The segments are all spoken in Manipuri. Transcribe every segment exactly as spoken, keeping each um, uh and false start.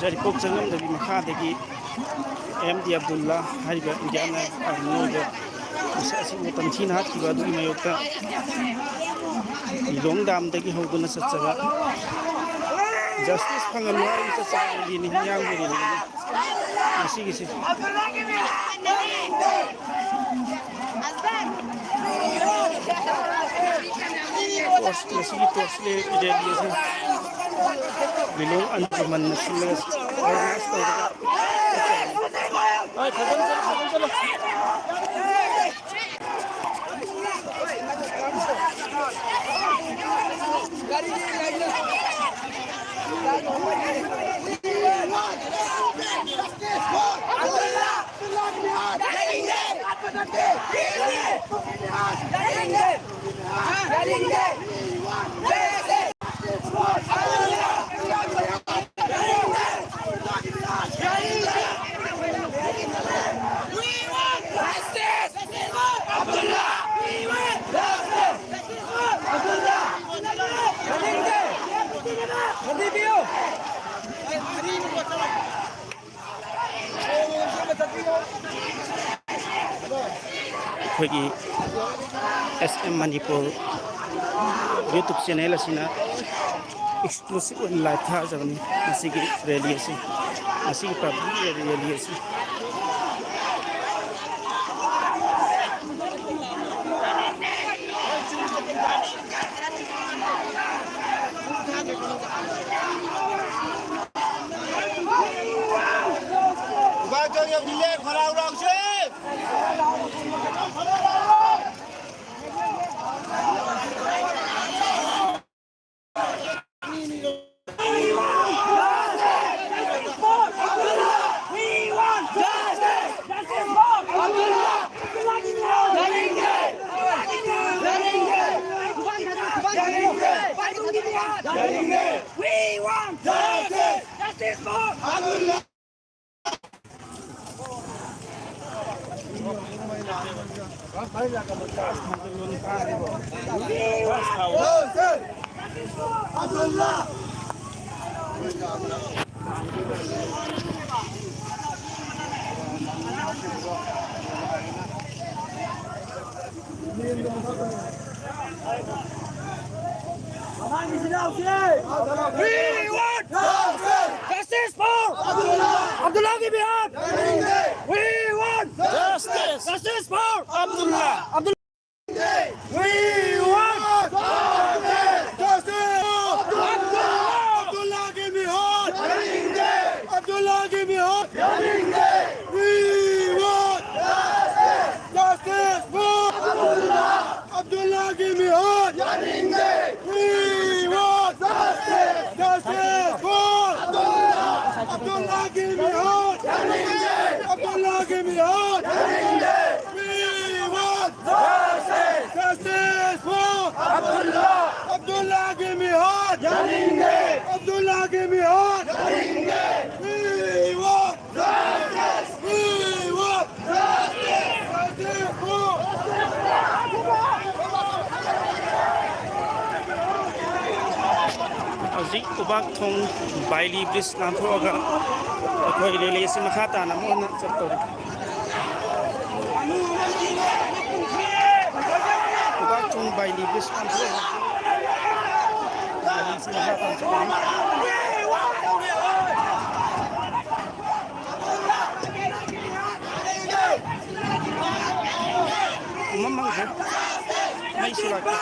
ꯌꯥꯏꯔꯤꯄꯣꯛ ꯆꯪꯉꯝꯗꯕꯤ ꯃꯈꯥꯗꯒꯤ ꯑꯦꯝ ꯗꯤ ꯑꯕꯗꯨꯜꯂꯥ ꯍꯥꯏꯔꯤꯕ ꯏꯟꯗꯤꯌꯥꯟ ꯑꯥꯔꯃꯤ ꯑꯣꯏꯕ ꯃꯁꯛ ꯑꯁꯤꯕꯨ ꯇꯝꯊꯤꯅ ꯍꯥꯠꯈꯤꯕ ꯑꯗꯨꯒꯤ ꯃꯥꯌꯣꯛꯇ ꯂꯤꯂꯣꯡ ꯗꯥꯝꯗꯒꯤ ꯍꯧꯗꯨꯅ ꯆꯠꯆꯕ ꯖꯁꯇꯤꯁ ꯐꯪꯍꯜꯂꯨ ꯍꯥꯏꯅ ꯆꯠꯆꯕ ꯔꯦꯂꯤꯅꯤ, ꯃꯤꯌꯥꯝꯒꯤ ꯔꯦꯂꯤꯅꯤ ꯉꯁꯤꯒꯤꯁꯤ꯫ ꯇꯣꯔꯆ, ꯉꯁꯤꯒꯤ ꯇꯣꯔꯆ ꯔꯦꯂꯤ ꯑꯁꯤ ꯂꯤꯂꯣꯡ ꯑꯟꯖꯨꯃꯟꯅ ꯁꯤꯜꯂꯒ ꯑꯣꯔꯒꯅꯥꯏꯖ ꯇꯧꯔꯒ ꯆꯠꯆꯕꯅꯤ꯫ ꯍꯣꯏ, ꯐꯖꯅ ꯆꯠꯂꯨ, ꯐꯖꯅ ꯆꯠꯂꯨ꯫ ꯑꯩꯈꯣꯏꯒꯤ ꯑꯦꯁ ꯑꯦꯝ ꯃꯅꯤꯄꯨꯔ YouTube ꯆꯦꯅꯦꯜ ꯑꯁꯤꯅ ꯑꯦꯛꯁꯀ꯭ꯂꯨꯁꯤꯞ ꯑꯣꯏꯅ ꯂꯥꯏꯚ ꯊꯥꯖꯕꯅꯤ ꯉꯁꯤꯒꯤ ꯔꯦꯂꯤ ꯑꯁꯤ, ꯉꯁꯤꯒꯤ ꯄꯕ꯭ꯂꯤꯛ ꯔꯦꯂꯤ ꯑꯁꯤ꯫ ꯈꯣꯡꯖꯣꯝ ꯌꯧꯗ꯭ꯔꯤꯉꯩ ꯈꯣꯏꯔꯥꯎ ꯂꯥꯎꯁꯤ! We want justice! Justice for Abdullah! Abdullah! We want justice for Abdullah Gimihan. We want justice, justice for Abdullah. Abdullah. We want justice. Abdullah Gimihan. Abdullah Gimihan. We want justice for Abdullah Gimihan. We want justice for Abdullah Gimihan. Abdullah Gimihan. We want justice. Justice for Abdullah. Abdullah Gimihan. Abdullah Gimihan. We want justice. We want justice. Justice for ꯍꯧꯖꯤꯛ ꯎꯕꯥꯛ ꯊꯣꯡ ꯕꯥꯏꯂꯤ ꯕ꯭ꯔꯤꯖ ꯂꯥꯟꯊꯣꯛꯑꯒ ꯑꯩꯈꯣꯏ ꯔꯦꯂꯤꯁꯤ ꯃꯈꯥ ꯇꯥꯅ ꯑꯃꯨꯛ ꯍꯟꯅ ꯆꯠꯇꯧꯔꯤ꯫ ꯎꯕꯥꯛ ꯊꯣꯡ ꯕꯥꯏꯂꯤ ꯕ꯭ꯔꯤꯖ ꯂꯥꯟꯊꯣꯛꯑꯒ ꯔꯦꯂꯤꯁꯤ ꯃꯈꯥ ꯇꯥꯅ ꯆꯠꯇꯧꯔꯤ꯫ ꯃꯃꯥꯡꯁꯦ ꯃꯩꯁꯨ ꯂꯥꯛꯇꯦ꯫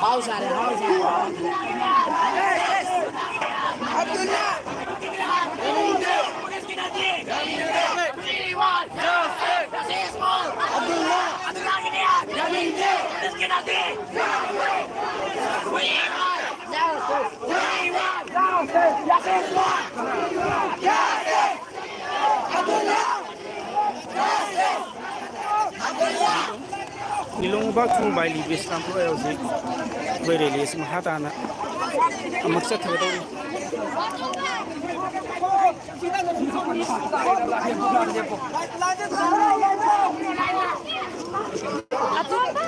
ꯍꯥꯎ ꯁꯥꯔꯦ, ꯍꯥꯎ ꯁꯥꯔꯦ꯫ ꯑꯕꯗꯨꯜꯂꯥ! ꯑꯕꯗꯨꯜꯂꯥ! ꯂꯤꯂꯣꯡ ꯎꯕꯥꯛ ꯊꯣꯡ ꯕꯥꯏꯂꯤ ꯕ꯭ꯔꯤꯖ ꯂꯥꯟꯊꯣꯛꯑꯦ꯫ ꯍꯧꯖꯤꯛ ꯑꯩꯈꯣꯏ ꯔꯦꯂꯤ ꯑꯁꯤ ꯃꯈꯥ ꯇꯥꯅ ꯑꯃꯨꯛ ꯆꯠꯊꯒꯗꯧꯔꯤ꯫ ꯑꯇꯣꯝꯕ!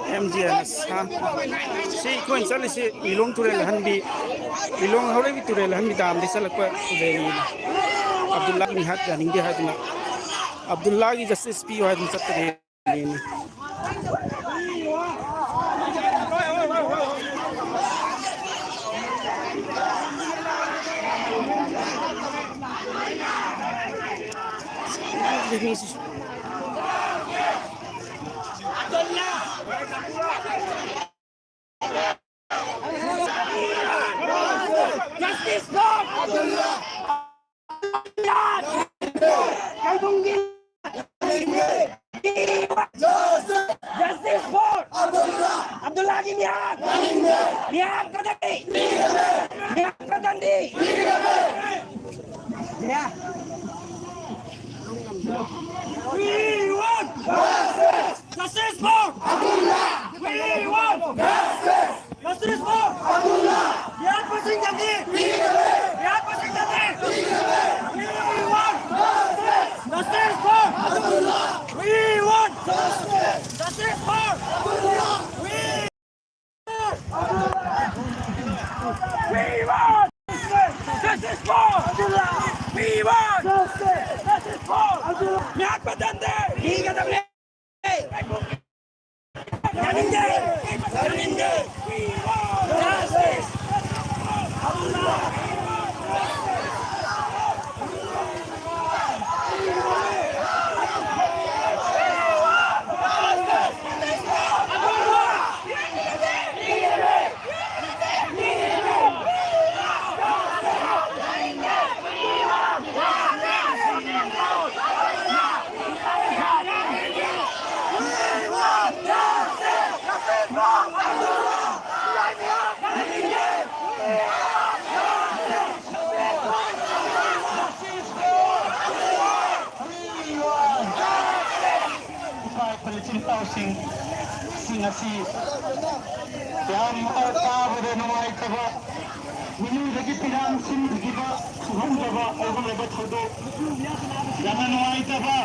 M G N Assam. ꯁꯤ ꯑꯩꯈꯣꯏꯅ ꯆꯠꯂꯤꯁꯤ ꯂꯤꯂꯣꯡ ꯇꯨꯔꯦꯜ ꯑꯍꯟꯕꯤ, ꯂꯤꯂꯣꯡ ꯍꯧꯔꯛꯏꯕꯤ ꯇꯨꯔꯦꯜ ꯑꯍꯟꯕꯤ ꯗꯥꯝꯗꯒꯤ ꯆꯠꯂꯛꯄ ꯇꯨꯔꯦꯜꯅꯤ꯫ ꯑꯕꯗꯨꯜꯂꯥꯒꯤ ꯃꯤꯍꯥꯠ ꯌꯥꯅꯤꯡꯗꯦ ꯍꯥꯏꯗꯨꯅ, ꯑꯕꯗꯨꯜꯂꯥꯒꯤ ꯖꯁꯇꯤꯁ ꯄꯤꯌꯨ ꯍꯥꯏꯗꯨꯅ ꯆꯠꯄꯅꯦ꯫ Justice for Abdullah! Justice for Abdullah! Abdullah ki mihar! Mihar ka dandi! Mihar ka dandi! We want justice! Justice for Abdullah! We want justice! Justice for Abdullah! Mihar Pasing Janggi! Mihar Pasing Janggi! We want justice! Justice for Abdullah! We want justice! Justice for Abdullah! We We want justice for Abdullah! We want justice! Justice for Abdullah! ꯃꯤꯍꯥꯠ ꯄꯇꯟꯗꯦ! ꯊꯤꯒꯗꯕꯅꯦ! ꯌꯥꯅꯤꯡꯗꯦ! ꯌꯥꯅꯤꯡꯗꯦ! ꯏꯄꯥ ꯏꯄꯨꯒꯤ ꯏꯆꯤꯟ ꯏꯅꯥꯎꯁꯤꯡ, ꯁꯤꯡ ꯑꯁꯤ ꯌꯥꯝ ꯇꯥꯕꯗ ꯅꯨꯡꯉꯥꯏꯇꯕ, ꯃꯤꯑꯣꯏꯕꯒꯤ ꯄꯤꯔꯥꯡ ꯁꯤꯟꯈꯤꯕ, ꯁꯨꯍꯧꯗꯕ ꯑꯗꯨꯒꯨꯝꯂꯕ ꯊꯧꯗꯣꯛ, ꯌꯥꯝꯅ ꯅꯨꯡꯉꯥꯏꯇꯕ,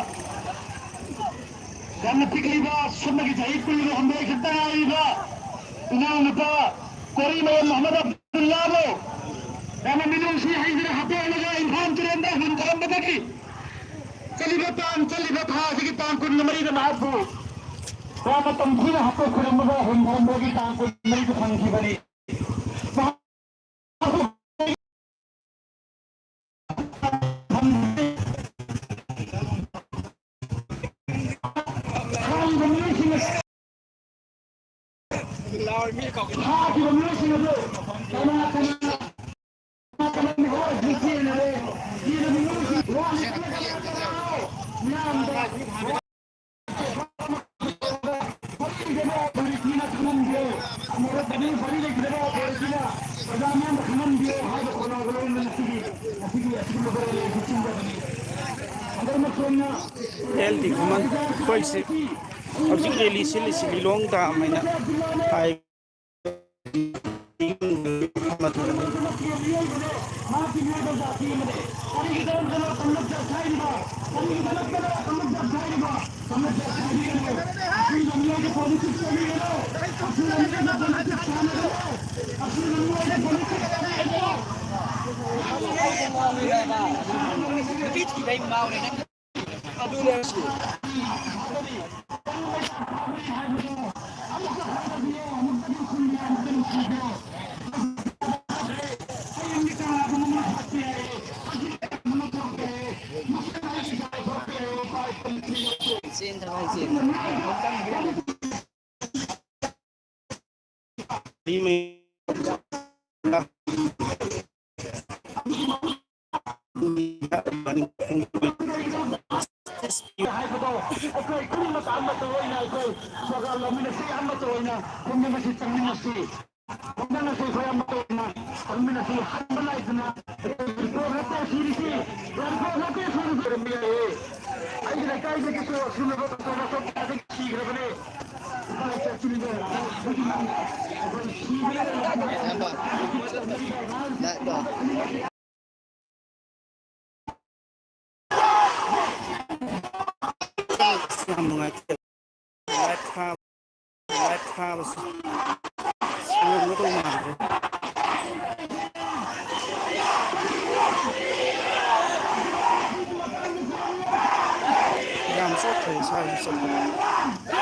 ꯌꯥꯝꯅ ꯄꯤꯛꯂꯤꯕ, ꯁꯨꯞꯅꯒꯤ ꯆꯍꯤ ꯀꯨꯟꯒ ꯍꯨꯝꯗꯣꯏ ꯈꯛꯇ ꯉꯥꯏꯔꯤꯕ ꯏꯅꯥꯎꯅꯨꯄꯥ ꯀꯣꯔꯤꯃꯌꯨꯝ ꯃꯣꯍꯃꯗ ꯑꯕꯗꯨꯜꯂꯥꯕꯨ ꯌꯥꯝꯅ ꯃꯤꯅꯨꯡꯁꯤ ꯍꯩꯗꯨꯅ ꯍꯥꯠꯇꯣꯛꯂꯒ ꯏꯝꯐꯥꯜ ꯇꯨꯔꯦꯜꯗ ꯍꯨꯟꯊꯔꯝꯕꯗꯒꯤ ꯆꯠꯂꯤꯕ ꯇꯥꯡ, ꯆꯠꯂꯤꯕ ꯊꯥ ꯑꯁꯤꯒꯤ ꯇꯥꯡ ꯀꯨꯟꯒ ꯃꯔꯤꯗ ꯃꯍꯥꯛꯄꯨ ꯌꯥꯝꯅ ꯇꯝꯊꯤꯅ ꯍꯥꯠꯇꯣꯛꯈꯤꯔꯝꯕꯗ ꯍꯨꯟꯊꯔꯝꯕꯒꯤ ꯇꯥꯡ ꯀꯨꯟ ꯃꯔꯤꯗ ꯐꯪꯈꯤꯕꯅꯤ꯫ ꯃꯍꯥꯛꯄꯨ ꯍꯥꯏꯔꯤꯕ ꯃꯤꯑꯣꯏꯁꯤꯡ ꯑꯁꯤ ꯐꯥꯈꯤꯕ ꯃꯤꯑꯣꯏꯁꯤꯡ ꯑꯗꯨ ꯀꯅꯥ ꯀꯅꯥ, ꯀꯅꯥ ꯀꯅꯥ ꯃꯤꯑꯣꯏꯁꯤꯡ ꯆꯦꯟꯅꯔꯦ? ꯆꯦꯟꯅꯕ ꯃꯤꯑꯣꯏꯁꯤꯡ ꯋꯥꯠꯂꯤꯕ ꯀꯅꯥ ꯀꯅꯥꯅꯣ? ꯃꯤꯌꯥꯝꯗ ꯐꯔꯤꯁꯤꯅ ꯈꯪꯍꯟꯕꯤꯌꯨ꯫ ꯑꯃꯨꯔꯛ ꯑꯅꯤ ꯐꯔꯤ ꯂꯩꯈꯤꯗꯕ ꯑꯣꯄꯣꯖꯤꯁꯟꯅ ꯄ꯭ꯔꯖꯥ ꯃꯤꯌꯥꯝꯗ ꯈꯪꯍꯟꯕꯤꯌꯨ ꯍꯥꯏꯕ ꯈꯣꯜꯂꯥꯎꯕ ꯂꯣꯏꯅ ꯉꯁꯤꯒꯤ, ꯉꯁꯤꯒꯤ ꯑꯁꯤꯒꯨꯝꯕ ꯔꯦꯂꯤ ꯑꯁꯤ ꯆꯤꯡꯕꯅꯤ꯫ ꯍꯟꯗꯛ ꯃꯈꯣꯏꯅ ꯑꯦꯜ ꯗꯤ ꯈꯨꯃꯟ, ꯑꯩꯈꯣꯏꯁꯤ ꯍꯧꯖꯤꯛ ꯔꯦꯂꯤ ꯁꯤꯜꯂꯤꯁꯤ ꯂꯤꯂꯣꯡ ꯗꯥꯝ ꯍꯥꯏꯅ ꯍꯥꯏ꯫ ꯑꯗꯨꯅꯦ ꯍꯥꯏꯁꯤ꯫ ꯆꯦꯟꯗꯕ ꯍꯥꯏꯁꯦ꯫ ꯍꯥꯏꯕꯗꯣ ꯑꯩꯈꯣꯏ ꯄꯨꯝꯅꯃꯛ ꯑꯃꯠꯇ ꯑꯣꯏꯅ ꯑꯩꯈꯣꯏ ꯄ꯭ꯔꯣꯒ꯭ꯔꯥꯝ ꯂꯧꯃꯤꯟꯅꯁꯤ, ꯑꯃꯠꯇ ꯑꯣꯏꯅ ꯄꯨꯝꯅꯃꯛꯁꯤ ꯆꯪꯃꯤꯟꯅꯁꯤ꯫ ꯄꯨꯝꯅꯃꯛꯁꯤ ꯑꯩꯈꯣꯏ ꯑꯃꯠꯇ ꯑꯣꯏꯅ ꯆꯪꯃꯤꯟꯅꯁꯤ꯫ ꯍꯟꯕ ꯅꯥꯏꯗꯅ ꯔꯦꯟꯕꯣ ꯅꯠꯇꯦ ꯁꯤꯔꯤꯁꯤ, ꯔꯦꯟꯕꯣ ꯅꯠꯇꯦ ꯁꯤꯔꯤꯁꯤ꯫ ꯑꯩꯒꯤ ꯂꯩꯀꯥꯏꯗꯒꯤꯁꯨ ꯑꯁꯤꯒꯨꯝꯂꯕ ꯄ꯭ꯔꯣꯒ꯭ꯔꯥꯝ ꯀꯌꯥꯗꯒꯤ ꯁꯤꯈ꯭ꯔꯕꯅꯤ꯫ ꯌꯥꯝ ꯅꯨꯡꯉꯥꯏꯇꯦ꯫ ꯂꯥꯏꯚ ꯊꯥꯕ-, ꯂꯥꯏꯚ ꯊꯥꯕꯁꯦ ꯁꯦꯡꯉꯝꯒꯗꯧ ꯃꯥꯟꯗ꯭ꯔꯦ꯫ ꯌꯥꯝ ꯆꯣꯛꯊꯩ ꯏꯁꯥꯁꯤ ꯆꯣꯛꯊꯩ꯫